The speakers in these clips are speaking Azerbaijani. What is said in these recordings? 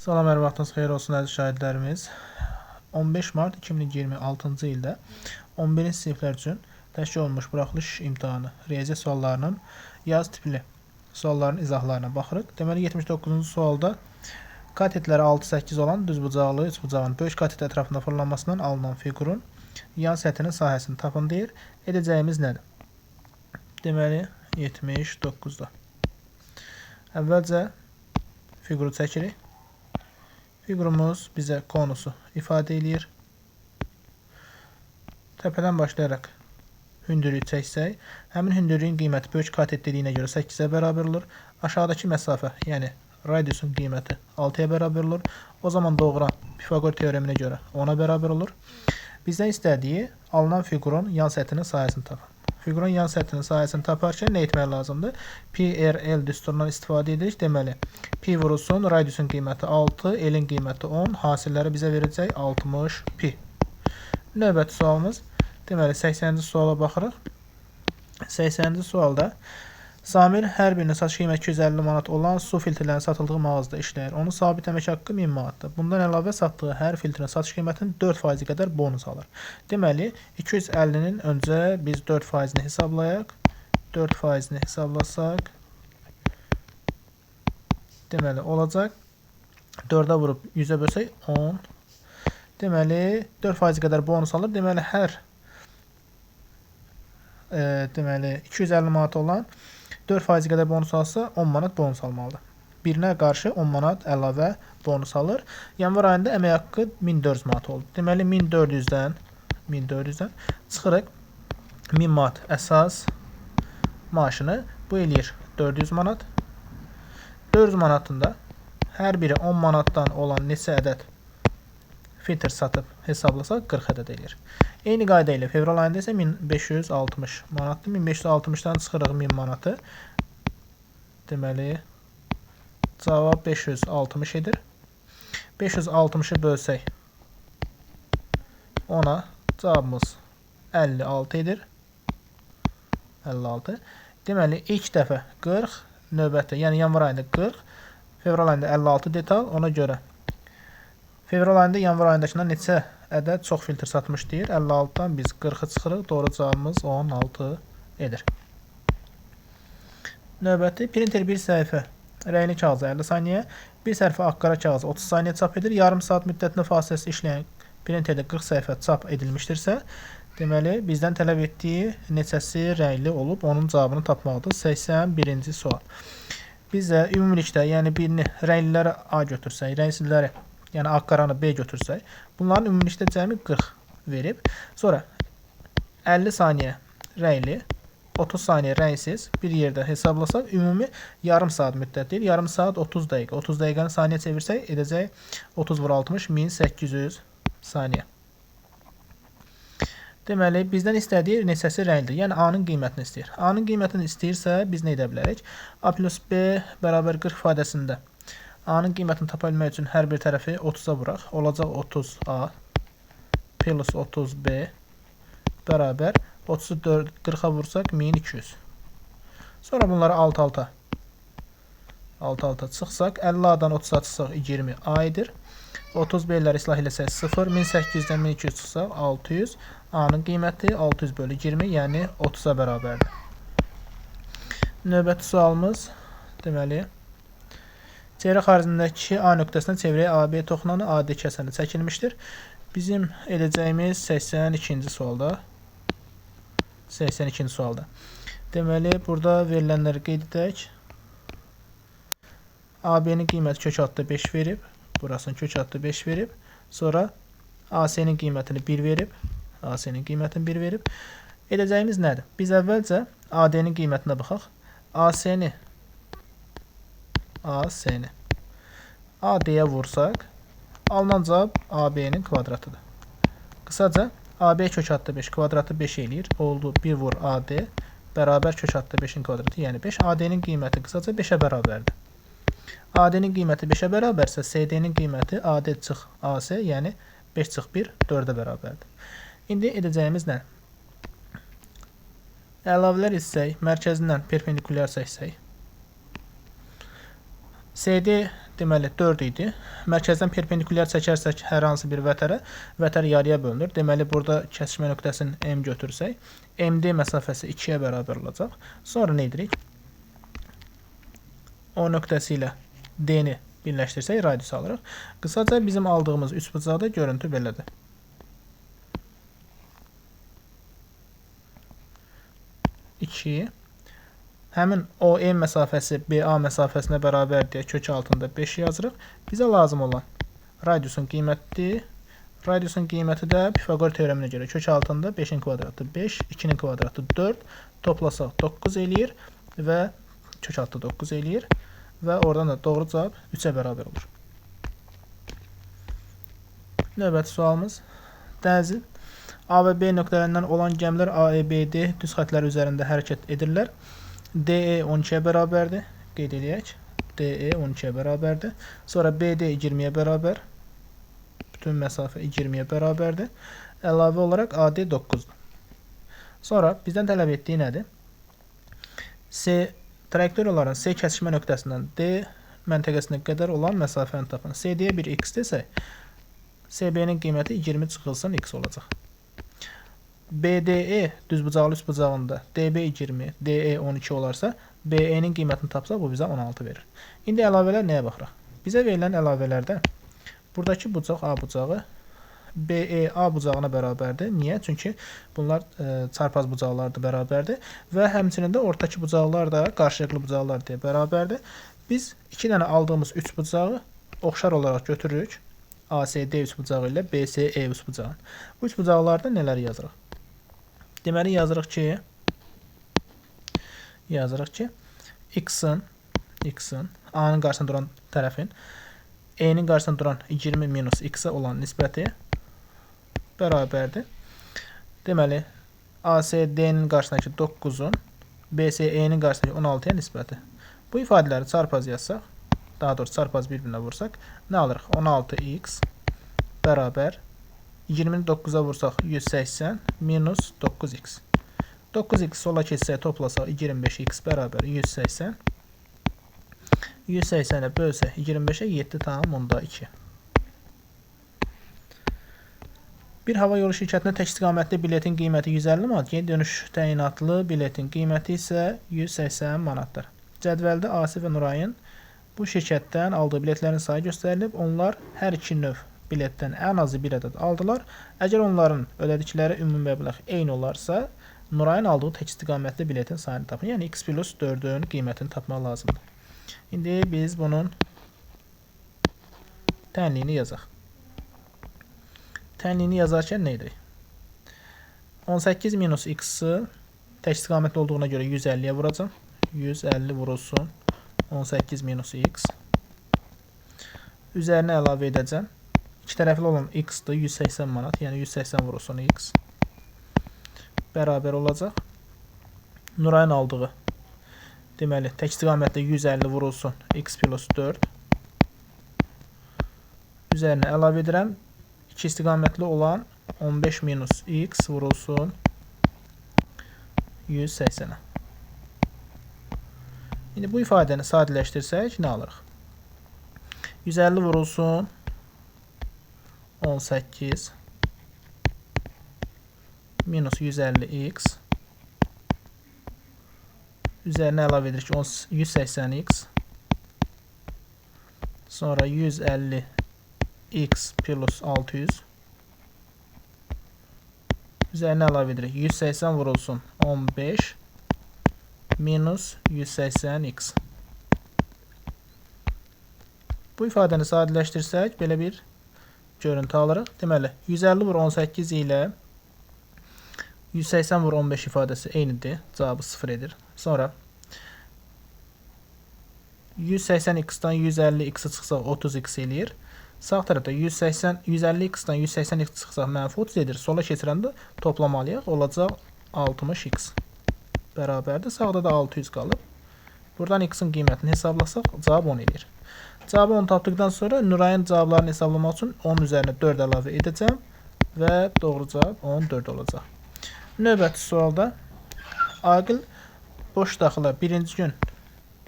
Salam, hər vaxtınız xeyir olsun əziz şagirdlərimiz. 15 mart 2026-cı ildə 11-ci siniflər üçün təşkil olunmuş buraxılış imtahanı riyaziyyat suallarının yaz tipli sualların izahlarına baxırıq. Deməli 79-cu sualda katetləri 6-8 olan düzbucaqlı üçbucağın böyük katet ətrafında fırlanmasından alınan fiqurun yan səthinin sahəsini tapın deyir. Edəcəyimiz nədir? Deməli 79-da. Əvvəlcə fiquru çəkirik. Fiqurumuz bizə konusu ifadə eləyir. Təpədən başlayaraq hündürlüyü çəksək, həmin hündürlüyün qiyməti böyük katet dediyinə görə 8-ə bərabər olur. Aşağıdakı məsafə, yəni radiusun qiyməti 6-ya bərabər olur. O zaman doğuran Pifaqor teoreminə görə 10-a bərabər olur. Bizdən istədiyi alınan fiqurun yan səthinin sahəsini tapın. Fiqurun yan səthinin sahəsini taparkən nə etmək lazımdır? Pi R L düsturundan istifadə edirik. Deməli, pi vurulsun, radiusun qiyməti 6, L-in qiyməti 10, hasilləri bizə verəcək 60 pi. Növbəti sualımız, deməli 80-ci suala baxırıq. 80-ci sualda Samir hər birinin satış qiyməti 250 manat olan su filtrlərinin satıldığı mağazada işləyir. Onun sabit əmək haqqı 1000 manatdır. Bundan əlavə satdığı hər filtrin satış qiymətinin 4% qədər bonus alır. Deməli, 250-nin öncə biz 4%-ni hesablayaq. 4%-ni hesablasaq, deməli, olacaq 4-ə vurub 100-ə bölsək 10. Deməli, 4% qədər bonus alır. Deməli, hər deməli 250 manat olan 4% qədər bonus alsa 10 manat bonus almalıdır. Birinə qarşı 10 manat əlavə bonus alır. Yanvar ayında əmək haqqı 1400 manat oldu. Deməli 1400-dən çıxırıq 1000 manat əsas maaşını, bu eləyir 400 manat. 400 manatında hər biri 10 manatdan olan neçə ədəd filtr satıb hesablasaq 40 ədəd eləyir. Eyni qayda ilə fevral ayında isə 1560 manatdır. 1560-dan çıxırıq 1000 manatı. Deməli, cavab 560 edir. 560-ı bölsək 10-a cavabımız 56 edir. 56. Deməli, ilk dəfə 40, növbəti, yəni yanvar ayında 40, fevral ayında 56 detal. Ona görə fevral ayında yanvar ayındakından neçə ədəd çox filtr satmış deyir. 56-dan biz 40-ı çıxırıq. Doğru cavabımız 16 edir. Növbəti printer bir səhifə rəngli kağıza 50 saniyə, bir səhifə ağ-qara kağıza 30 saniyə çap edir. Yarım saat müddətində fasiləsiz işləyən printerdə 40 səhifə çap edilmişdirsə, deməli bizdən tələb etdiyi neçəsi rəngli olub, onun cavabını tapmaqdır. 81-ci sual. Bizə ümumilikdə, yəni birini rəngliləri A götürsək, rəngsizləri, yəni ağ-qaranı B götürsək, bunların ümumilikdə cəmi 40 verib. Sonra 50 saniyə rəngli, 30 saniyə rəngsiz bir yerdə hesablasaq, ümumi yarım saat müddət deyil. Yarım saat 30 dəqiqə. 30 dəqiqəni saniyə çevirsək, edəcək 30 vur 60, 1800 saniyə. Deməli, bizdən istədiyi neçəsi rənglidir? Yəni, A-nın qiymətini istəyir. A-nın qiymətini istəyirsə, biz nə edə bilərik? A plus B bərabər 40 ifadəsində A-nın qiymətini tapa bilmək üçün hər bir tərəfi 30-a vuraq. Olacaq 30A plus 30B bərabər 30-u 40-a vursaq 1200. Sonra bunları alt-alta çıxsaq, 50A-dan 30-a çıxsaq 20A edir. 30 B-ləri islah eləsək 0, 1800-dən 1200 çıxsaq 600. A-nın qiyməti 600 bölü 20, yəni 30-a bərabərdir. Növbəti sualımız, deməli, çevrə xaricindəki A nöqtəsinə çevrəyə AB toxunanı AD kəsəni çəkilmişdir. Bizim edəcəyimiz 82-ci sualda. 82-ci sualda. Deməli, burada verilənləri qeyd edək. AB-nin qiyməti kök altda 5 verib. Burasının kök altda 5 verib. Sonra AC-nin qiymətini 1 verib. AC-nin qiymətini 1 verib. Edəcəyimiz nədir? Biz əvvəlcə AD-nin qiymətinə baxaq. AC-ni AD-yə vursaq, alınan cavab AB-nin kvadratıdır. Qısaca, AB kök altda 5 kvadratı 5 eləyir. Oldu 1 vur AD bərabər kök altda 5-in kvadratı, yəni 5. AD-nin qiyməti qısaca 5-ə bərabərdir. AD-nin qiyməti 5-ə bərabərsə, CD-nin qiyməti AD çıx AC, yəni 5 çıx 1, 4-ə bərabərdir. İndi edəcəyimiz nə? Əlavələr etsək, mərkəzindən perpendikulyar çəksək, CD deməli 4 idi. Mərkəzdən perpendikulyar çəkərsək hər hansı bir vətərə, vətər yarıya bölünür. Deməli, burada kəsişmə nöqtəsini M götürsək, MD məsafəsi 2-yə bərabər olacaq. Sonra nə edirik? O nöqtəsi ilə D-ni birləşdirsək, radius alırıq. Qısaca bizim aldığımız üçbucaqda görüntü belədir. 2. Həmin OM məsafəsi BA məsafəsinə bərabər deyə kök altında 5 yazırıq. Bizə lazım olan radiusun qiymətidir. Radiusun qiyməti də Pifaqor teoreminə görə kök altında 5-in kvadratı 5, 2-nin kvadratı 4, toplasaq 9 eləyir və kök altı 9 eləyir və oradan da doğru cavab 3-ə bərabər olur. Növbəti sualımız. Dənizin A və B nöqtələrindən olan gəmilər A, E, B, D düz xətləri üzərində hərəkət edirlər. DE 12-yə bərabərdir. Qeyd eləyək. DE 12-yə bərabərdir. Sonra BD 20-yə bərabər. Bütün məsafə 20-yə bərabərdir. Əlavə olaraq AD 9-dur. Sonra bizdən tələb etdiyi nədir? C trayektoriyaların C kəsişmə nöqtəsindən D məntəqəsinə qədər olan məsafəni tapın. CD-yə bir x desək, CB-nin qiyməti 20 çıxılsın x olacaq. BDE düzbucaqlı üçbucağında DB 20, DE 12 olarsa, BE-nin qiymətini tapsaq, bu bizə 16 verir. İndi əlavələr nəyə baxırıq? Bizə verilən əlavələrdə buradakı bucaq A bucağı BEA bucağına bərabərdir. Niyə? Çünki bunlar çarpaz bucaqlardır, bərabərdir və həmçinin də ortadakı bucaqlar da qarşılıqlı bucaqlar deyə bərabərdir. Biz iki dənə aldığımız üç bucağı oxşar olaraq götürürük. ACD üçbucağı ilə BCE üçbucağını. Bu üçbucaqlarda nələr yazırıq? Deməli yazırıq ki x-in A-nın qarşısında duran tərəfin E-nin qarşısında duran 20 minus x-ə olan nisbəti bərabərdir. Deməli ACD-nin qarşısındakı 9-un BCE-nin qarşısındakı 16-ya nisbəti. Bu ifadələri çarpaz yazsaq, daha doğrusu çarpaz bir-birinə vursaq, nə alırıq? 16x bərabər 20-ni 9-a vursaq 180 minus 9x. 9x sola keçsək, toplasaq 25x bərabər 180. 180-ə bölsək 25-ə 7,2. Bir hava yolu şirkətinə tək istiqamətli biletin qiyməti 150 manat, geri dönüş təyinatlı biletin qiyməti isə 180 manatdır. Cədvəldə Asif və Nurayın bu şirkətdən aldığı biletlərin sayı göstərilib. Onlar hər iki növ biletdən ən azı bir ədəd aldılar. Əgər onların ödədikləri ümumi məbləğ eyni olarsa, Nurayın aldığı tək istiqamətli biletin sayını tapın. Yəni x plus 4-ün qiymətini tapmaq lazımdır. İndi biz bunun tənliyini yazaq. Tənliyini yazarkən nə edirik? 18 minus x-i tək istiqamətli olduğuna görə 150-yə vuracam. 150 vurulsun 18 minus x. Üzərinə əlavə edəcəm. İki tərəfli olan x-dir 180 manat, yəni 180 vurulsun x bərabər olacaq. Nurayın aldığı, deməli, tək istiqamətli 150 vurulsun x plus 4. Üzərinə əlavə edirəm. İki istiqamətli olan 15 minus x vurulsun 180-ə. İndi bu ifadəni sadələşdirsək nə alırıq? 150 vurulsun 18 minus 150x üzərinə əlavə edirik 180x, sonra 150x plus 600, üzərinə əlavə edirik 180 vurulsun 15 minus 180x. Bu ifadəni sadələşdirsək belə bir görüntü alırıq. Deməli 150 vur 18 ilə 180 vur 15 ifadəsi eynidir. Cavabı 0 edir. Sonra 180x-dan 150x-i çıxsaq 30x eləyir. Sağ tərəfdə 150x-dan 180x çıxsaq mənfi 30 edir. Sola keçirəndə toplamalıyıq. Olacaq 60x bərabərdir. Sağda da 600 qalıb. Buradan x-in qiymətini hesablasaq cavab 10 eləyir. Cavabı 10 tapdıqdan sonra Nurayın cavablarını hesablamaq üçün 10 üzərinə 4 əlavə edəcəm və doğru cavab 14 olacaq. Növbəti sualda Aqil boş daxıla birinci gün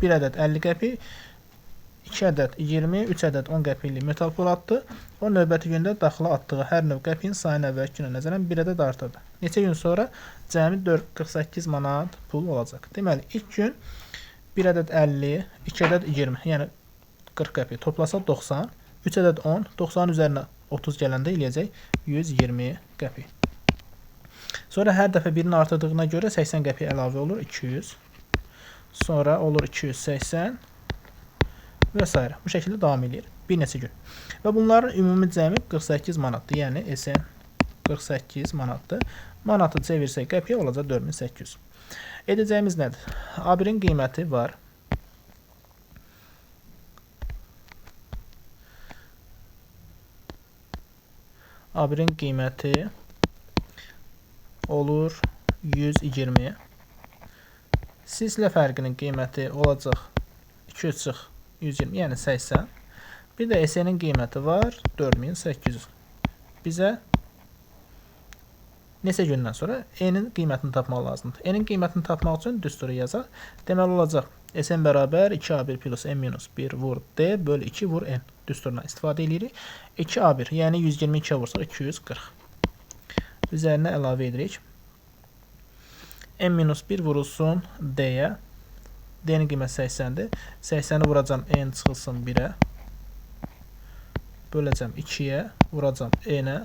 1 ədəd 50 qəpik, 2 ədəd 20, 3 ədəd 10 qəpiklik metal pul atdı. O növbəti gündə daxila atdığı hər növ qəpiyin sayını əvvəlki günə nəzərən 1 ədəd artırdı. Neçə gün sonra cəmi 4,48 manat pul olacaq. Deməli, ilk gün 1 ədəd 50, 2 ədəd 20, yəni 40 qəpik. Toplasaq 90, 3 ədəd 10, 90-ın üzərinə 30 gələndə eləyəcək 120 qəpik. Sonra hər dəfə birini artırdığına görə 80 qəpik əlavə olur 200. Sonra olur 280 və s. Bu şəkildə davam eləyir bir neçə gün. Və bunların ümumi cəmi 48 manatdır. Yəni SN 48 manatdır. Manatı çevirsək qəpiyə olacaq 4800. Edəcəyimiz nədir? A1-in qiyməti var. A1-in qiyməti olur 120. Silsilə fərqinin qiyməti olacaq 200 çıx 120, yəni 80. Bir də SN-in qiyməti var 4800. Bizə neçə gündən sonra N-in qiymətini tapmaq lazımdır. N-in qiymətini tapmaq üçün düsturu yazaq. Deməli olacaq SN bərabər 2A1 plus N minus 1 vur D böl 2 vur N düsturundan istifadə edirik. 2A1, yəni 122-yə vursaq 240. Üzərinə əlavə edirik. N minus 1 vurulsun D-yə. D-nin qiyməti 80-dir. 80-i vuracam N çıxılsın 1-ə. Böləcəm 2-yə, vuracam N-ə.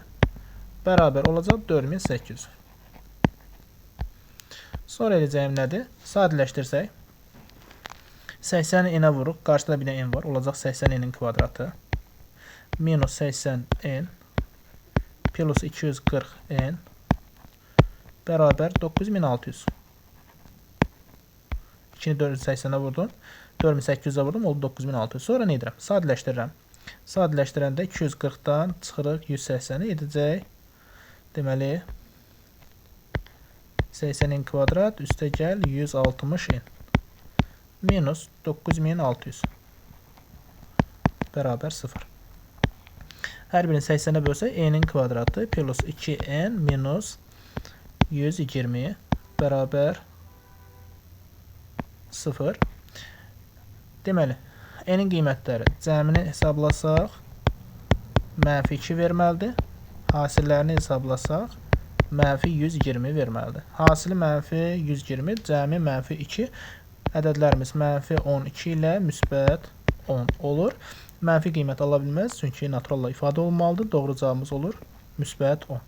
Bərabər olacaq 4800. Sonra edəcəyim nədir? Sadələşdirsək. 80-i N-ə vuruq. Qarşıda bir də N var. Olacaq 80 N-in kvadratı. Minus 80 N plus 240 N bərabər 9600. 2-ni 480-ə vurdum. 4800-ə vurdum. Oldu 9600. Sonra nə edirəm? Sadələşdirirəm. Sadələşdirəndə 240-dan çıxırıq 180-i edəcək. Deməli 80 N kvadrat üstə gəl 160 N minus 9600 bərabər 0. Hər birini 80-ə bölsək N-in kvadratı plus 2N minus 120 bərabər 0. Deməli, N-in qiymətləri cəmini hesablasaq mənfi 2 verməlidir. Hasillərini hesablasaq mənfi 120 verməlidir. Hasili mənfi 120, cəmi mənfi 2. Ədədlərimiz mənfi 12 ilə müsbət 10 olur. Mənfi qiymət ala bilməz, çünki naturalla ifadə olunmalıdır. Doğru cavabımız olur müsbət 10.